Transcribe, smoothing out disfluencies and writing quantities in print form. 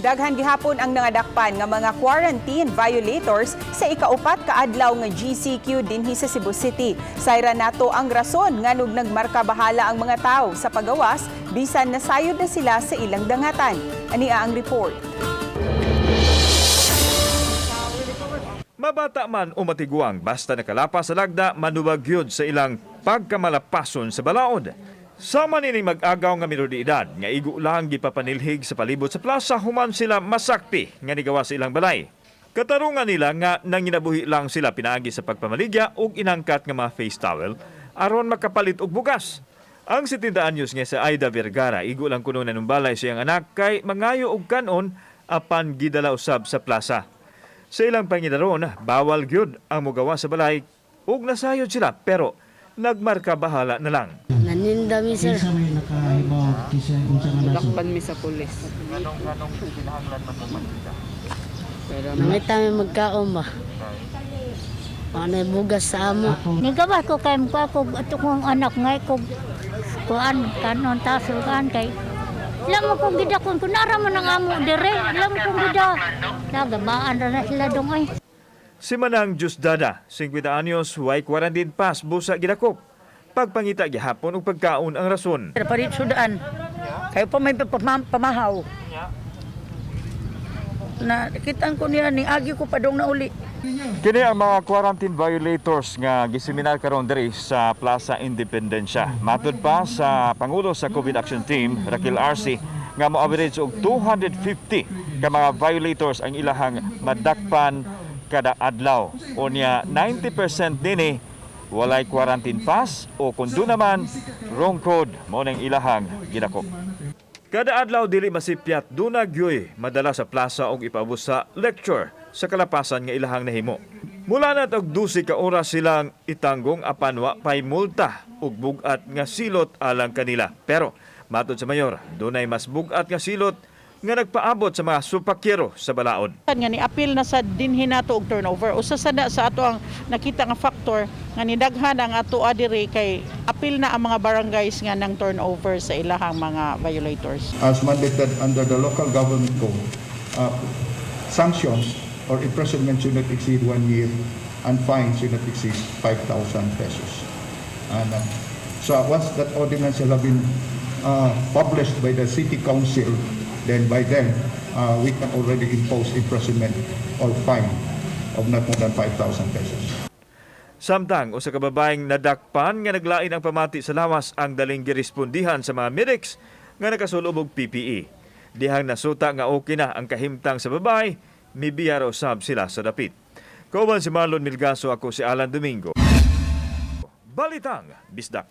Daghan gihapon ang nangadakpan nga mga quarantine violators sa ikaupat ka adlaw nga GCQ dinhi sa Cebu City. Sayran nato ang rason nganong nagmarka bahala ang mga tao sa pagawas bisan nasayod na sila sa ilang dangatan. Ania ang report. Mabata man o matiguang, basta nakalapas sa lagda, manubag gyud sa ilang pagkamalapason sa balaod. Sama nini mag-agaw nga minor de edad nga igo lang gipapanilhig sa palibot sa plaza human sila masakpi nga nigawa sa ilang balay. Katarungan nila nga nanginabuhi lang sila pinaagi sa pagpamaligya ug inangkat nga mga face towel aron makapalit og bugas. Ang 70 anyos nga sa Aida Vergara, igo lang kuno nanumbalay sa iyang anak kay mangayo og kanon apan gidala usab sa plaza. Sa ilang pangidaron, bawal gyud ang mugawa sa balay ug nasayod sila pero nagmarka bahala na lang. Naninda mi, sir. Kinsa may nakahibaw kinsa unsa nga naso? Dakpan mi sa pulis. Pero Nangita mi magkaon ba? Panay bugas sa amo. Nigawas ko kay mukha ko ato kong anak ngay ko kuan kanon tasukan kay Lam mo kong gida kun nara man ang amo dire, lam kong gida. Nagabaan ra na sila dong ay. Si Manang Diyosdada, 50 anyos, way quarantine pass busa gidakop. Pagpangita gihapon og pagkaon ang rason. Parit sudaan. Kayo pa may pamahaw. Na kitaan ko niya ni agi ko pa dong na uli. Kini ang mga quarantine violators nga giseminar karon diri sa Plaza Independencia. Matud pa sa pangulo sa COVID Action Team, Raquel Arce, nga mo-average og 250 ka mga violators ang ilahang madakpan kada adlaw. Unya 90% dinhi walay quarantine pass o kung doon naman wrong code mao nang ilahang gidakop. Kada adlaw dili masipyat, duna gyoy madala sa plaza og ipaabot sa lecture sa kalapasan nga ilahang nahimo. Mula na og 12 ka oras silang itanggong apan wa pay multa ug bug-at nga silot alang kanila. Pero matod sa mayor, dunay mas bug-at nga silot nga nagpaabot sa mga supakyero sa balaod. Nga ni apil na sa dinhi nato og turnover. Usa sa na sa ato ang nakita nga factor nga nidaghan ang ato diri kay apil na ang mga barangays nga nang turnover sa ilahang mga violators. As mandated under the local government code, sanctions or imprisonment should not exceed one year and fines should not exceed 5,000 pesos. And so once that ordinance shall have been published by the city council, then by then we can already impose imprisonment or fine of not more than 5,000 pesos. Samtang usa ka babaeng nadakpan nga naglain ang pamati sa lawas ang daling girespondihan sa mga medics nga nakasulob og PPE. Dihang nasuta nga okay na ang kahimtang sa babae, mibiya ra usab sila sa dapit. Kauban si Marlon Milgaso, ako si Alan Domingo. Balitang Bisdak.